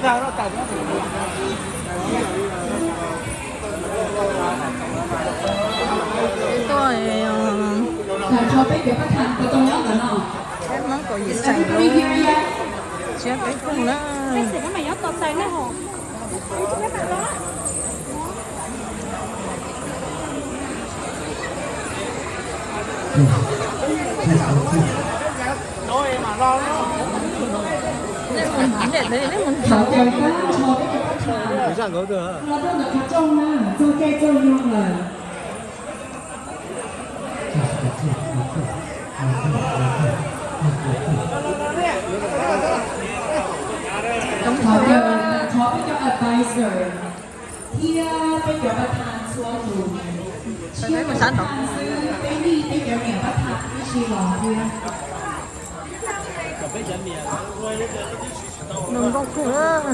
Tuaj, tso peb cov pab tham puas tau nyob ntawm no? Peb Hmoob kaum yim xeem lub tsiab peb koog na. Thov caw pab nrho peb cov pab tham los rau ntawm qhov rooj na, txog caij txog nyoog lawm. Thov caw, thov peb cov advisor thiab peb cov pab tham txhua tus, tshiab pab tham xwb, peb nij peb cov niam pab tham tib si los thiab. Zoo nkauj kawg.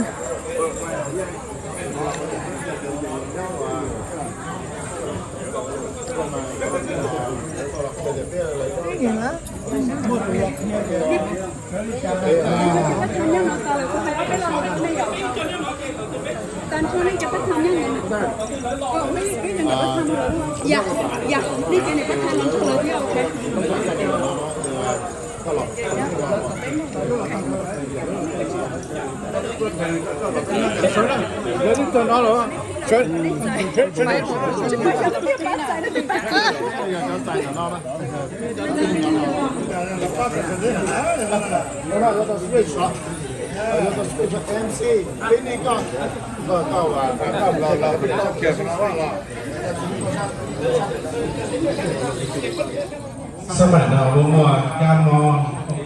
Xab maim no muaj muaj kab mob,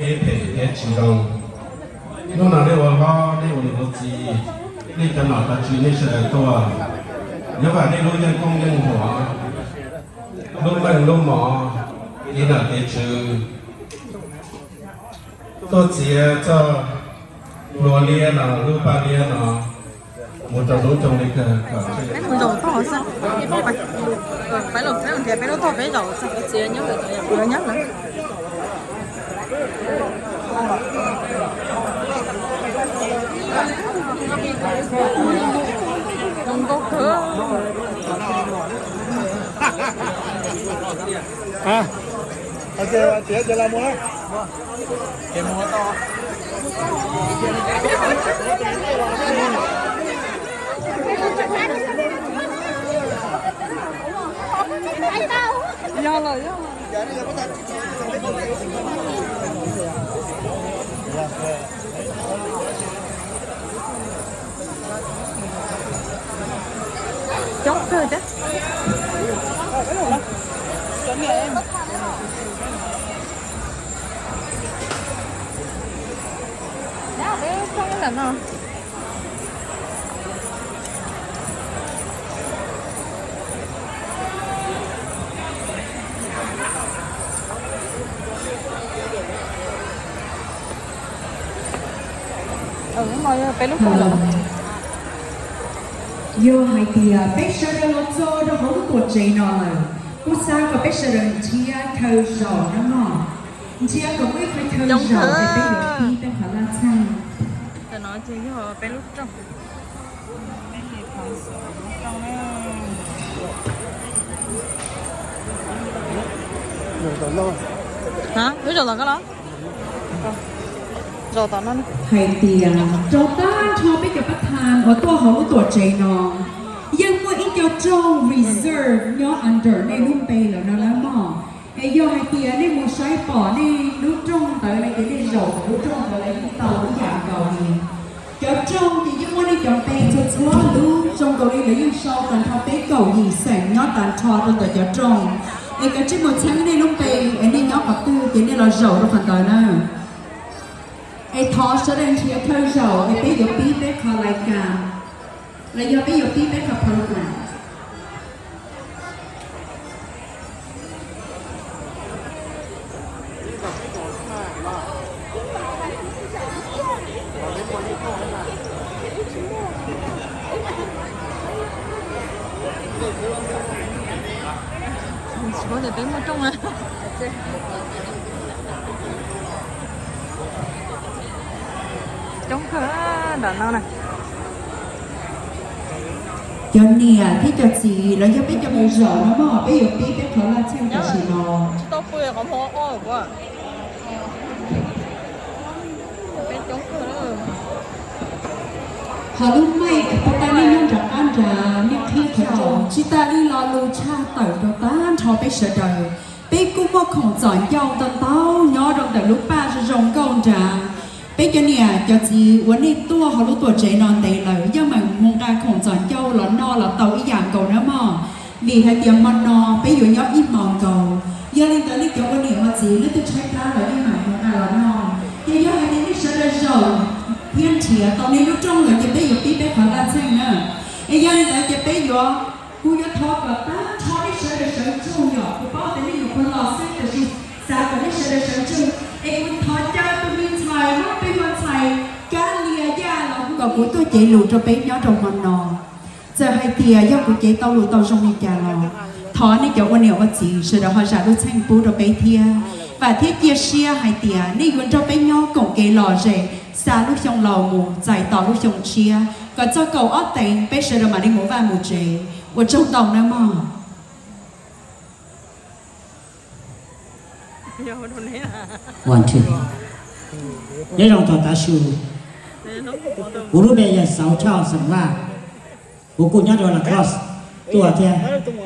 eb phem thiab tsis zoo. Hnub no nej ua hlob nej ua niam ua txiv, nej cov nom cov tswv nej sawv daws tuaj, nyob vam nej lub yeej koob yeej huam, lub meej lub mom, kev nom kev tswv, tuaj txiav txoj hlua liab no, lub paj liab no mus rau lub rooj li kawg kom peb mus zaum tod xwb. Peb los peb nrhiav peb lub tog peb zaum xwb. Nyob lawm. Zoo nkauj kawg. Yog lawm, yog lawm. Coob kawg thiab. Peb coob ntawm no. Peb lub rooj lawm. Yog hais tias peb sawv daws los txog rau hauv lub tuam tsev no lawm, kuj xav kom peb sawv daws nrhiav chaw zaum no mog. Nrhiav kom muaj ib qho chaw zaum es peb yuav pib peb qhov laj txheej. Tam no ces yog peb lub rooj. Wb zaum tom koj los? Zaum tom no. Hais tias rau tag nrho peb cov pab tham uas tuaj hauv lub tuam tsev no, yeej muaj ib co rooj reserve nyob under nej lub npe lawm no nawb mog. Es yog hais tias nej mus saib pom nej lub rooj ntawd lawm ces nej zaum lub rooj ntawd lawm yeej tau ib yam nkaus li. Cov rooj ces yeej muaj nej cov npe txhua txhua lub, zoo nkaus li lawv yeej sau tag nrho peb kaum yim xeem nyob tag nrho rau ntawm cov rooj. Es kav tsij mus txheeb nej lub npe es nej nyob qhov twg ces nej los zaum rau qhov ntawd na. Es thov sawv daws nrhiav chaw zaum es peb yuav pib peb qhov lais kas, los yog peb yuav pib peb qhov program. Tsis paub tias peb muaj rooj na. Coob kawg nram no na. Cov niam thiab cov txiv los yog peb cov me zaum no mog, peb yuav pib peb qhov laj txheej tam sim no. Ho lub mic puag ta nej nyob nram qab nrad nej qhib qhov rooj, tsis tas li lo lus tshaj tawm rau tag nrho peb sawv daws. Peb kuj muaj khoom txom ncauj ntau ntau nyob rau ntawm lub paj zoo zoo nkauj nrad. Peb cov niam cov txiv uas nej tuaj hauv lub tuam tsev no ntev lawm, yeej meem mus nqa khoom txom ncauj los noj los tau ib yam nkaus na mog. Vim hais tias hmo no peb yuav nyob ib hmos nkaus. Yog li ntawd nej cov ua niam ua txiv nej twb tshaib plab lawm nej mam mus nqa los noj. Ces yog hais tias nej sawv daws zaum thiab nrhiav tau nej lub rooj lawm ces peb yuav pib peb qhov laj txheej na. Es yog li ntawd ces peb yuav, kuv yuav thov kom tag nrho nej sawv daws sawv tsees yom, kuv paub tias nej nyuam qhuav los xwb tiam sis xav kom nej sawv daws sawv tsees. Es kuv thov caw tus me ntxhais, muab peb ua ntxhais Kab Lia Yaj los kom kuv tuaj cev lus rau peb nyob rau hmo no. Txawm hais tias yog kuv cev tau lus tau zoo li cas los thov nej cov ua niam ua txiv sawv daws ho zam lub txheej pub rau peb thiab. Vam thiab cia siab hais tias nej yuav nrog peb nyob koom kev lom zem xa lub xyoo laus mus txais tos lub xyoo tshiab, kom txog kaum ob teev peb sawv daws mam li mus vaj mus tsev. Ua tsaug ntau nawb mog. Nyob zoo thaum tav su, kuv lub npe yog Xauv Choj Xeem Vaj, kuv kuj nyob rau La Crosse tuaj thiab,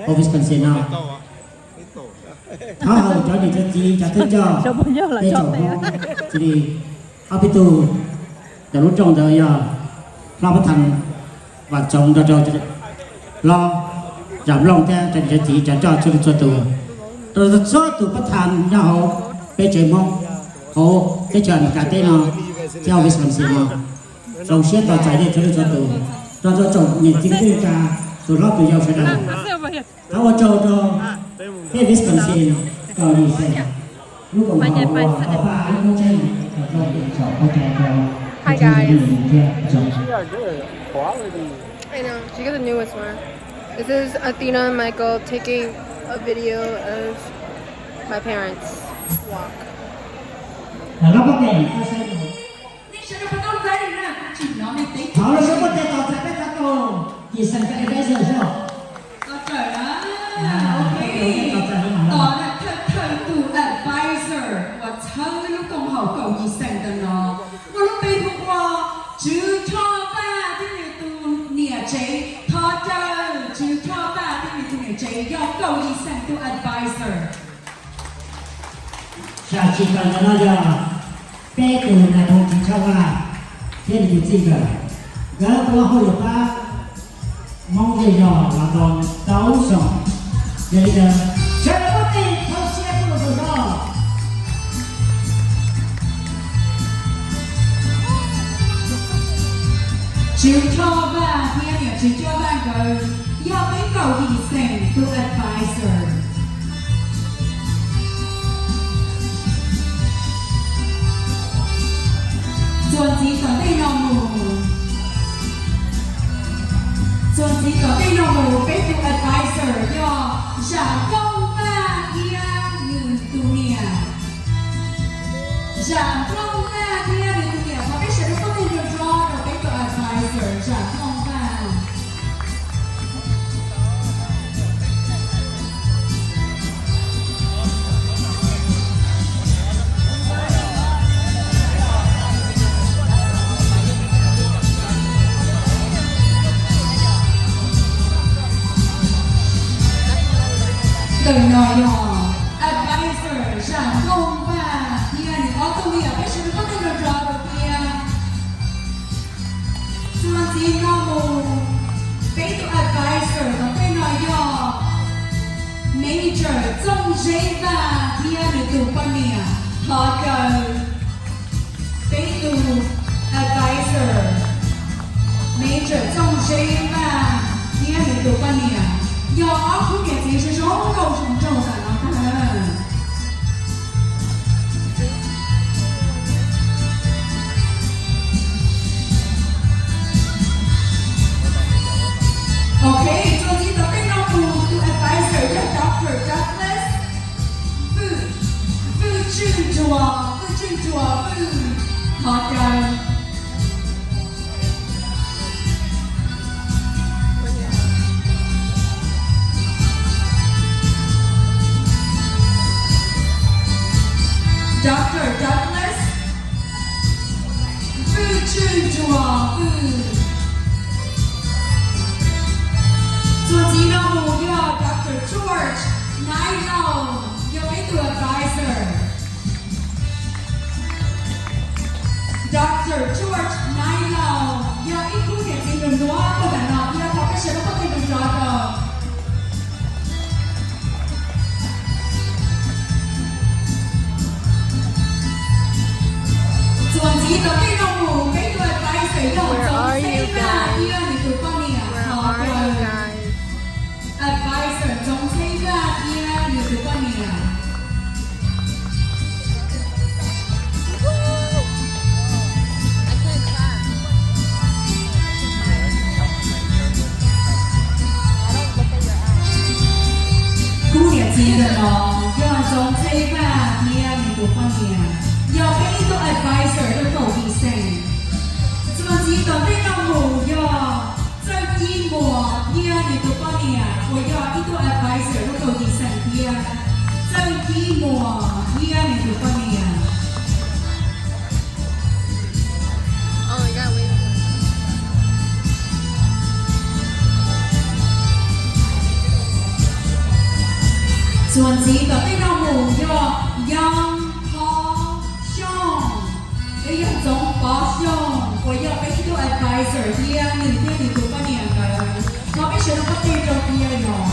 hauv Wisconsin no. Thov hawm cov niam cov txiv cov thawj coj, peb tsoom Hmoob, cia li ob peb tug, cov lub rooj ntawd yog hlob Pab Thas Vam Txoov nrog rau hlob Zam Nplooj thiab cov niam cov txiv cov coj txhua leej txhua tus, rau txhua tus Pab Thas nyob hauv peb tsev Hmoob hauv teb chaws Amelikas teb no thiab hauv Wisconsin no. Zoo siab tos txais nej txhua leej txhua tus, rau txhua tsoom niam txiv kwv tij, tus hlob tus yau sawv daws. Thov ua tsaug rau peb Wisconsin kaum yim xeem, lub koom haum uas tau pab lub koob tsheej kom zoo txaus qhuav cai rau peb tsev neeg thiab zoo. I know. Did you get the newest one? This is Athena and Michael taking a video of my parents' walk. Los lawv pob tw tau saib, nej sawv daws puas tau saib na? Kuv tsis hnov nej teb. Thov lub suab pob tw tos txais peb txhua tus yim xeem cov advisor soj. Tos txais na. Ok. Tos na, thawj thawj tus advisor uas txhawb lub koom haum kaum yim xeem ntawm no, muaj lub npe hu ua Tswv Choj Vaj thiab nws tus niam tsev. Thov caw Tswv Choj Vaj thiab nws tus niam tsev yog kaum yim xeem tus advisor. Zam tsis tau ntawm no yog peb tus nais phoo Tswv Choj Vaj thiab nws tus txij nkawm, nkawd ua hauj lwm pab Hmoob zej zog los tau tau xyoo. Yog li ntawd, sawv daws muab tes thauj siab pub rau nkawd. Tswv Choj Vaj thiab niam Tswv Choj Vaj nkawd yog peb kaum yim xeem tus advisor. Txuas ntxiv tom ntej no mus, txuas ntxiv tom ntej no mus peb tus advisor yog Zam Nplooj Vaj thiab nws tus niam. Zam Nplooj Vaj thiab nws tus niam, thov peb sawv daws muab tes nrog rau peb tus advisor Zam Nplooj Vaj. Ntawm no yog advisor Zam Nplooj Vaj thiab nws ob tug niam, peb sawv daws muab tes nrog rau thiab. Txuas ntxiv no mus, peb tus advisor tom ntej no yog Major Txooj Zeb Vaj thiab nws tus poj niam. Thov caw peb tus advisor Major Txooj Zeb Vaj thiab nws tus poj niam, yog ob khub niam txiv zoo zoo nkauj zoo nraug tam no tag. Ok, txuas ntxiv tom ntej no mus tus advisor yog Doctor Douglas Vwj, Vwj Tswj Nruas, Vwj Tswj Nruas Vwj, thov caw. Txuas ntxiv no mus yog Doctor George Naiv Lauj, yog peb tug advisor. Doctor George Naiv Lauj yog ib khub niam txiv nus nuav tuaj ntawm no thiab, thov peb sawv daws pab tig nrov nrov rau. Txuas ntxiv tom tej no mus peb tug advisor yog Txoov Xeeb Vaj thiab nws tus poj niam, thov caw. Advisor Txoov Xeeb Vaj thiab nws tus poj niam. Khub niam txiv ntawm no yog Txoov Xeeb Vaj thiab nws tus poj niam, yog peb ib tug advisor rau kaum yim xeem. Txuas ntxiv tom tej no mus yog Txawj Cib Muas thiab nws tus poj niam uas yog ib tug advisor rau kaum yim xeem thiab. Txawj Cib Muas thiab nws tus poj niam. Txuas ntxiv tom tej no mus yog Young Pov Xyooj, yog Txoov Pov Xyooj uas yog peb ib tug advisor thiab nws thiab nws tus poj niam nkawd. Thov peb sawv daws pab tig rau thiab yog.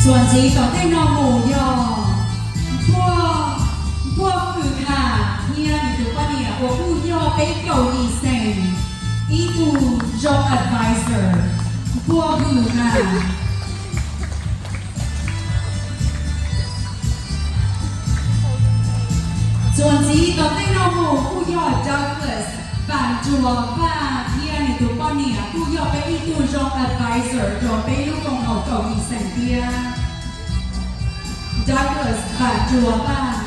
Txuas ntxiv tom tej no mus yog Npuag, Npuag Hwm Ham thiab nws tus poj niam uas kuj yog peb kaum yim xeem ib tug zoo advisor, Npuag Hwm Ham. Txuas ntxiv tom tej no mus kuj yog Douglas Vam Nruas Vaj thiab nws tus poj niam kuj yog peb ib tug zoo advisor rau peb lub koom haum kaum yim xeem thiab. Douglas Vam Nruas Vaj.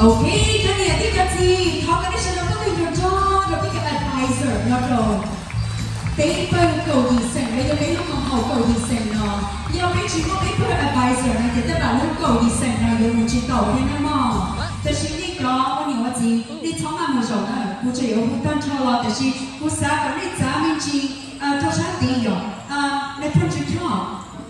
Ok, cov niam thiab cov txiv, thov kom nej sawv daws pab tig nrov nrov rau peb cov advisor nyob rau peb pawg kaum yim xeem los yog peb lub koom haum kaum yim xeem no. Yog peb tsis muaj peb pawg advisor no ces tej zaum lub kaum yim xeem no yuav mus tsis taus thiab nawb mog. Tab sis nej cov ua niam ua txiv, nej txhob maj mus zaum na, kuv tseem yuav hu tag nrho los, tab sis kuv xav kom nej txav me ntsis rau sab tid yom. Nej pheej tsis choj,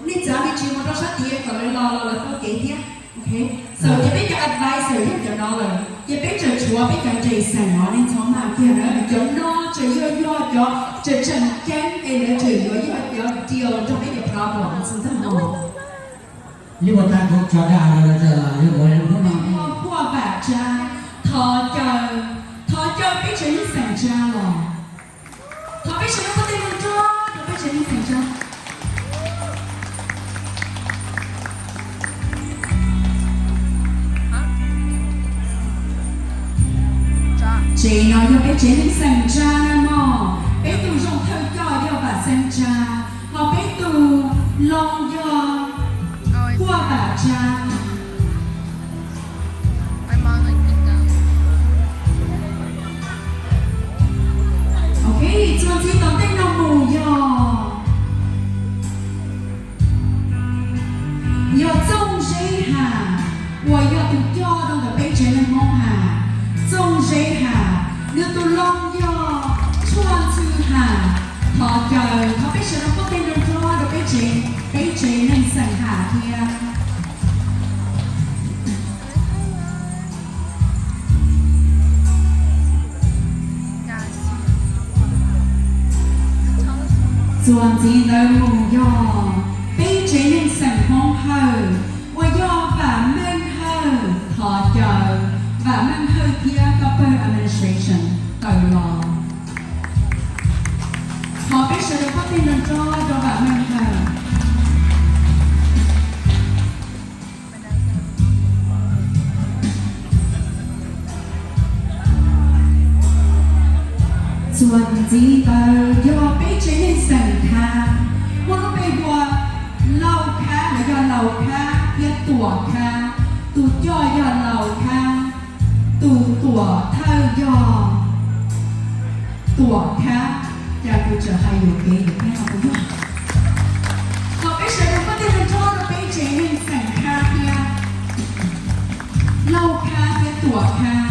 nej txav me ntsis mus rau sab tid kom lawv los los lawv tau kev thiab. Ok, so ces peb cov advisor yog cov no lawm, ces peb tseem tshuav peb cov nres xeem os, nej txhob maj kiag na, cov no tseem yog yog cov tseem tseem ceeb es lawv tseem yuav yog cov deal rau peb cov problem ntag no. Li uas tag kuv tso dag rau lawv, Huaj Vam Tsab, thov caw, thov caw peb tsev neeg xeem Tsab los. Thov peb sawv daws pab tig nrov nrog rau peb tsev neeg xeem Tsab. Tsev no yog peb tsev neeg xeem Tsab na mog. Peb tus zoo thawj coj yog Vam Xeeb Tsab, ho peb tus loo yog Huaj Vam Tsab. Ok, txuas ntxiv tom ntej no mus yog, yog Txooj Zeb Ham, uas yog tus coj rau ntawm peb tsev neeg Hmoob Ham. Txooj Zeb Ham, nws tus loo yog Tshuaj Ntxwg Ham. Thov caw, thov peb sawv daws pab tig nrov nrog rau peb tsev, peb tsev neeg xeem Ham thiab. Txuas ntxiv ntawd mus yog peb tsev neeg xeem Hmoob Hawj, uas yog Vam Meej Hawj. Thov caw Vam Meej Hawj thiab koj pawg administration tawm los. Thov peb sawv daws pab tig nrov nrog rau Vam Meej Hawj. Txuas ntxiv ntawd yog peb tsev neeg xeem Khab, muaj lub npe hu ua Lauj Khab los yog Laus Khab thiab Tuam Khab. Tus coj yog Laus Khab, tus tuam thawj yog Tuam Khab, cas kuv tseem hais yuam kev yuam kev no kuv yog. Thov peb sawv daws pab tig nrog rau peb tsev neeg xeem Khab thiab, Lauj Khab thiab Tuam Khab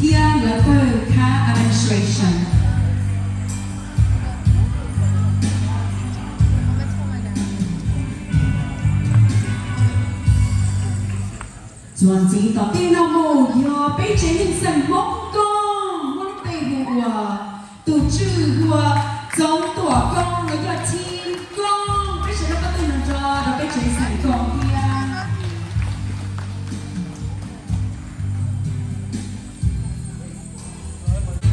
thiab lawv pawg Khab administration. Txuas ntxiv tom tej no mus yog peb tsev neeg xeem Hmoob Kooj, muaj lub npe hu ua, tus tswv hu ua Txoov Tuam Kooj los yog Thim Kooj. Peb sawv daws pab tig nrog rau peb tsev xeem Kooj thiab.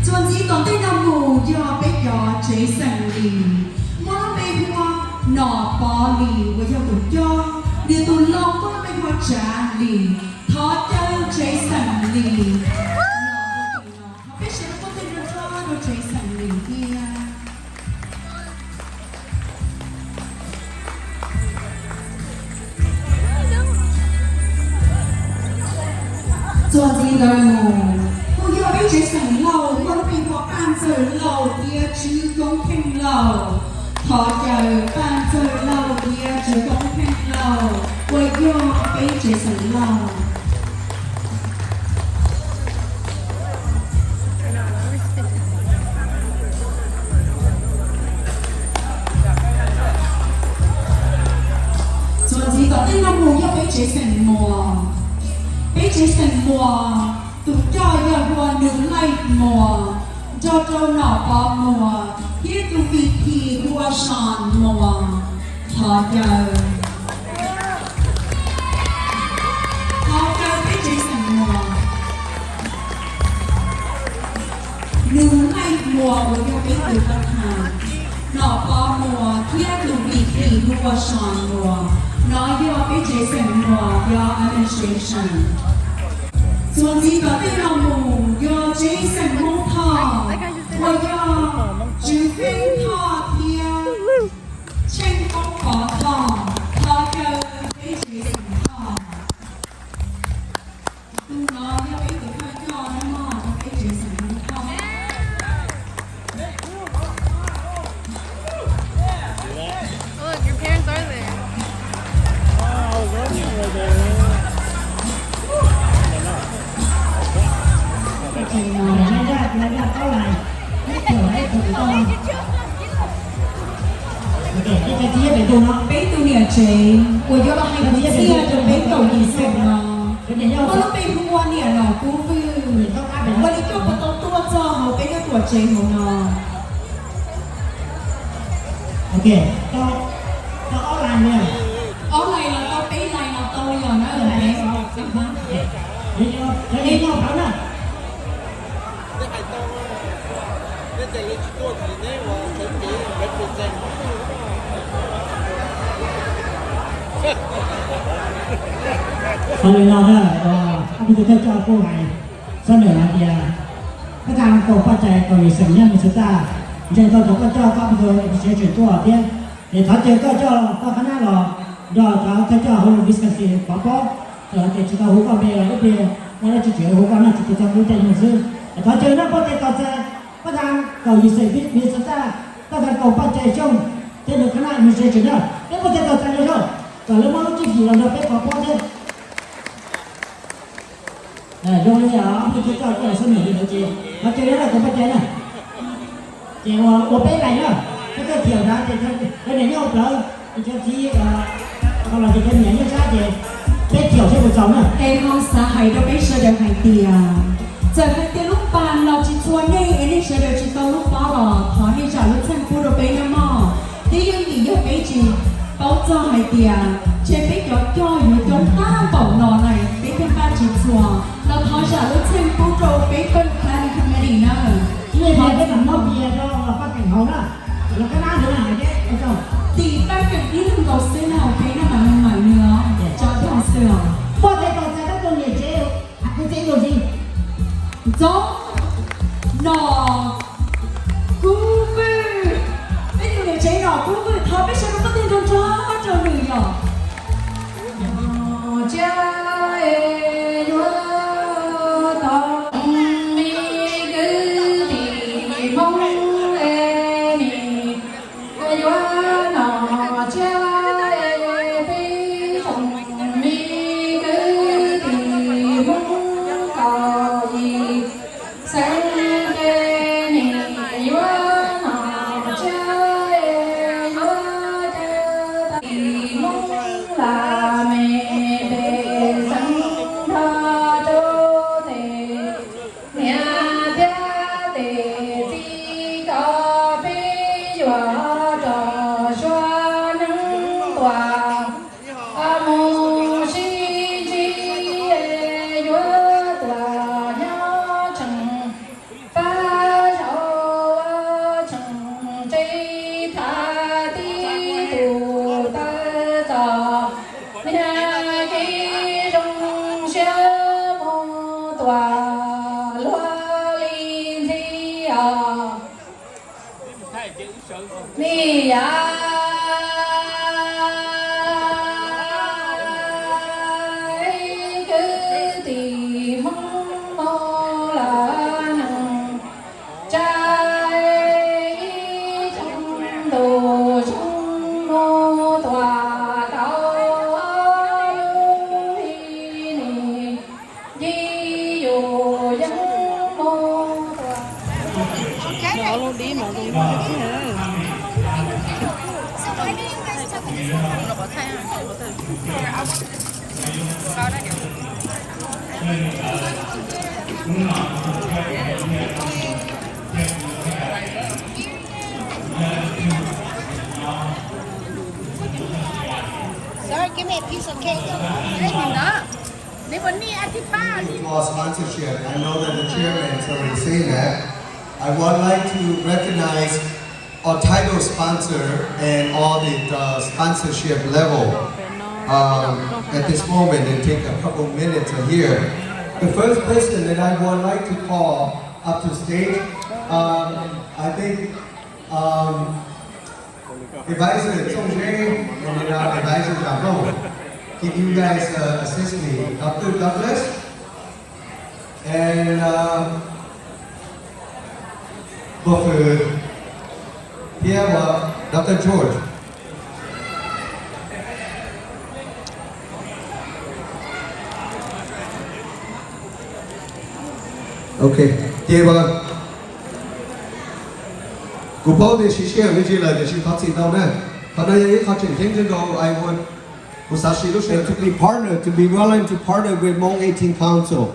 Txuas ntxiv tom ntej no mus yog peb cov tsev xeem Lis, muaj lub npe hu ua Nom Pov Lis uas yog tus coj, nws tus lau muaj lub npe hu ua Tsav Lis. Thov caw tsev xeem Lis los rau tim no, thov peb sawv daws pab tig nrog rau tsev xeem Lis thiab. Txuas ntxiv ntawd mus kuj yog peb tsev xeem Lauj, muaj lub npe hu ua Paj Ntxawg Lauj thiab Tswv Koob Pheej Lauj. Thov caw Paj Ntxawg Lauj thiab Tswv Koob Pheej Lauj uas yog peb tsev xeem Lauj. Txuas ntxiv tom ntej no mus yog peb tsev xeem Muas. Peb tsev xeem Muas, tus coj yog hu ua Nws Laij Muas, nrog rau Nom Pov Muas thiab tus vim thim hu ua Xos Muas. Thov caw, thov caw peb tsev xeem Muas, Nws Laij Muas uas yog peb tus pab thas, Nom Pov Muas thiab tus vim thim hu ua Xos Muas. No yog peb tsev xeem Muas cov administration. Txuas ntxiv tom ntej no mus yog tsev xeem Hmoob Thoj uas yog Tswv Feeb Thoj thiab Tsheej Poob Pov Thoj. Thov caw peb tsev xeem Thoj. Tus no yog peb tus thawj coj na mog, rau peb tsev xeem Hmoob Thoj. Look, your parents are there. Peb tus niam tsev uas yuav los hais kwv txhiaj rau peb kaum yim xeem no, muaj lub npe hu ua niam Nom Kub Vwj. Ua li koj puas tau tuaj txog hauv peb lub tuam tsev hauv no? Ok, tau, tau ob lais los tau peb lais los tau yog na. Cov niam nyob plawv na. Qhov li no na, ob peb tug thawj coj kuj hais sab nws hais tias, pab thas kaum paj cai kaum yim xeem nyob Minnesota, ntseeg tau cov koj coj koj pab tug administration tuaj thiab, es thov caw koj coj koj qhab nab los nrog cov thawj coj hauv Wisconsin pov pob, txawm tias tsis tau hu koj npe los ib pliag muaj dab tsi tseem hu koj na, tsis tau txog lub caij nyoog xwb. Es thov caw na pab tej tos txais pab thas kaum yim xeem Minnesota, pab thas kaum paj cai xyooj thiab nws qhab nab administration na, peb muaj tej tos txais zoo, kom lawv muaj lub tswv yim los nrog peb pov pob thiab. Zoo li ob peb tug thawj coj kuj los sab nws li ntawd ces thov caw na kaum paj cai na. Ces ua peb lais na, peb thawj thiaum ntawd ces cov niam nyob hauv plawv, ces cov txiv los ces cov niam nyob sab ces peb thiaum thiaj puas txaus na. Es ho xav hais rau peb sawv daws hais tias, txawm hais tias lub pas los tsis txhua nej es nej sawv daws tsis tau lub pob los thov nej zam lub txheej pub rau peb na mog. Twb yeej vim yog peb tsis paub txog hais tias ntshe peb cov coj yuav coob tag npaum no na, peb thiaj npaj tsis txhua. Los thov zam lub txheej pub rau peb pawg planning committee na. Tim Paj Keem ib leeg nkaus xwb na, peb noj mas nws mam nws os, tso dog xwb os. Muaj tej tos txais koj tus niam tsev, kwv tij tus txiv, Txoov Nom Kub Vwj, peb tus niam tsev Nom Kub Vwj, thov peb sawv daws pab tig nrog nrog rau nws yom. Tsia es yuav tau me kwv tij Nij yav kwv tij Hmoob mog, lawv neeg tsa ib tsoom ntuj tsoom muam tuaj tau lub hli ni, nci yus yeej mus tuaj. Sir, give me a piece of cake. For sponsorship, I know that the chairman is already saying that. I would like to recognize our title sponsor and all the, the sponsorship level, um, at this moment and take a couple minutes here. The first person that I would like to call up to stage, um, I think, um, Advisor Txooj Zeb and then, uh, Advisor Zam Looj. Can you guys, uh, assist me? Doctor Douglas and, uh, Npawg Fwm thiab, uh, Doctor George. Ok, ces kuv paub tias siv sij hawm me ntsis lawm tiam sis thov txim ntau na. Qhov no yog ib qho tseem ceeb kawg nkaus, I would, kuv xav siv lub sij hawm to be partner, to be willing to partner with Hmong eighteen Council.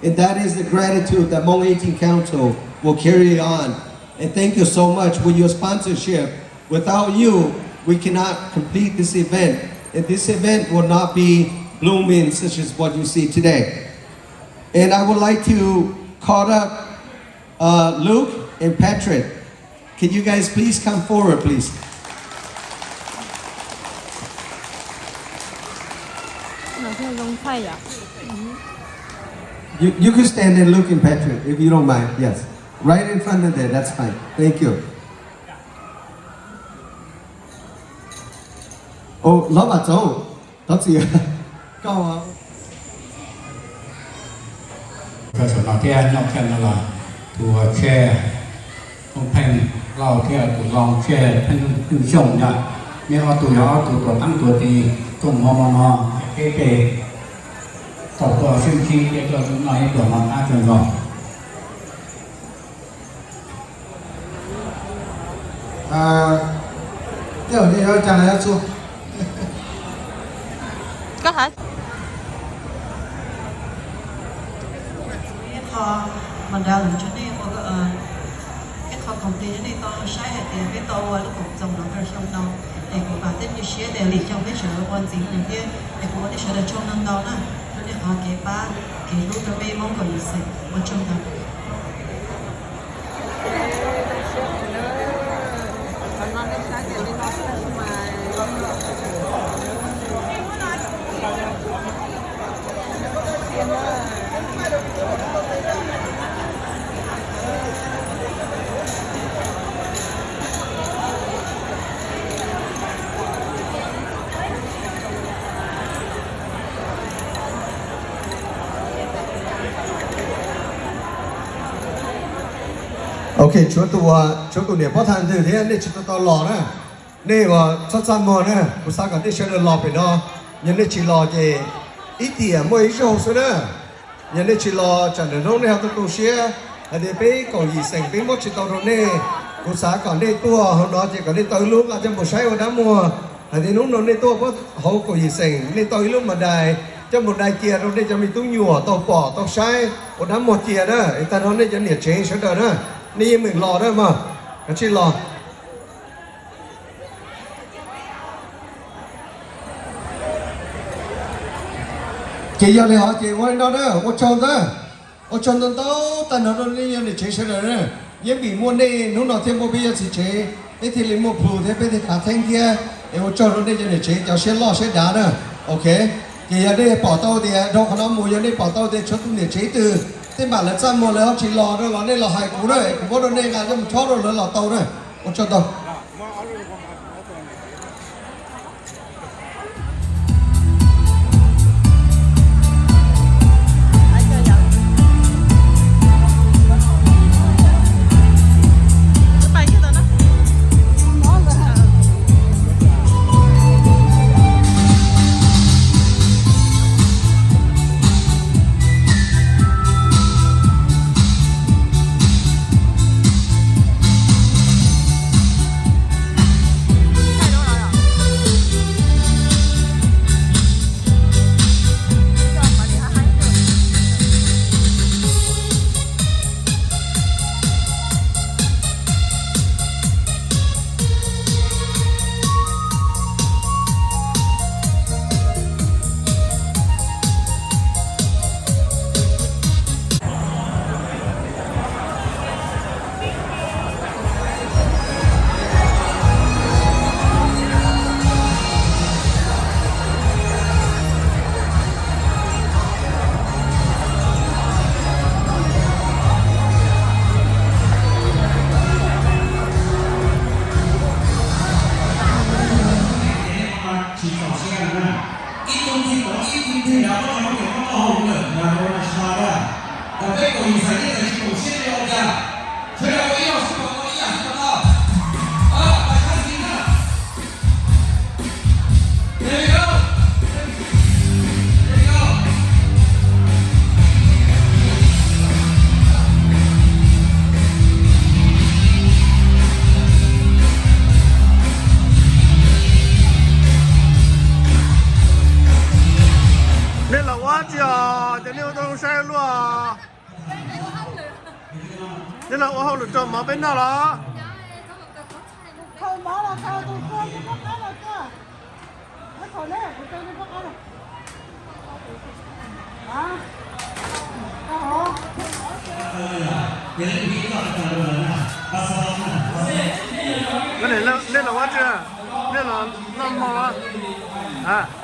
And that is the gratitude that Hmong eighteen Council will carry on. And thank you so much with your sponsorship. Without you, we cannot complete this event. And this event will not be blooming such as what you see today. And I would like to call up, uh, Luke and Patrick. Can you guys please come forward, please? You, you could stand and look in Patrick, if you don't mind. Yes. Right in front of there. That's fine. Thank you. Ov, Lob Vam Txoov, thov txim. Koj Koj saum no thiab, nyob kiag no los tus tseg Tooj Pheej Lauj thiab tus lau tseg Pheej Xyooj yog, neb ob tug yog ob tug tuav teeb tuav ti, tuaj mov mov no peb peb tau tuaj sib ntsib thiab tuaj noj ib pluag mov qab kawg nkaus. Koj hais. Ib qho mas nrog lawv tso nej ua, ib qho koom tes nej tau saib hais tias peb tau ua lub koom txoos no tau xyoo no, es kuv vam thiab cia siab tias lwm xyoo peb sawv ua ntxiv no thiab, es kuv ua nej sawv daws tsaug ntau ntau na, rau nej qhov kev pab kev hlub rau peb Hmoob kaum yim xeem, ua tsaug ntau. Ok, tshuav tus, tshuav tus niam pob tha ntwg thiab, nej tsis tau tau los na. Nej uas txhob txaj muag na, kuv xav kom nej sawv daws los pem no. Yog nej tsis los ces ib tiam muaj ib zaug xwb na. Yog nej tsis los tsam nws hnub nej ho tu tu siab hais tias peb kaum yim xeem peb muab tsis tau rau nej. Kuv xav kom nej tuaj hauv no ces kom nej tau ib lub nqa coj mus saib ua dab muag, hais tias hnub no nej tuaj hauv kaum yim xeem nej tau ib lub mas dais coj mus dai cia rau nej cov me tub nyuam tau pom tau saib ua dab muag cia na. Es tag nrho nej cov niam tsev sawv daws na, nej yeej meem los na mog, kav tsij los. Ces yog li hov ces ua li no na, ua tsaug ntau, ua tsaug ntau ntau tag nrho rau nej yog niam tsev sawv daws na. Yeej vim muaj nej hnub no thiaj muaj peb yog txiv tsev, peb thiaj li muaj plhus thiab peb thiaj khav theeb thiab. Es ua tsaug rau nej yog niam tsev cov siab loj siab dav na. Ok, ces yog nej pom tau tias dhau qhov no mus yog nej pom tau tias tshuav tus niam tsev twg Tej npam lawv txaj muag lawv ho tsis los no los nej los hais kuv na, kuv muab rau nej nqa coj mus chob rau lawv los tau na. Ua tsaug ntau. Tsis txaus siab na. Ib tug ntxhais tod ib tug ntxhais yav muab cov hauj lwm muab coj hauj lwm na, na na sa na. Tam peb kaum yim xais teb xais tsis kaum siab li ua cas. Sawv daws ua ib yam xwb kom tau, ib yam xwb kom tau. Pab sab xis na. There we go. There we go. Nej los ua dab tsi os? Ces nej ua tau zoo saib luaj. Nej los ua hauj lwm rau mov peb noj los? Nej los ua dab tsi? Nej los noj hmo a?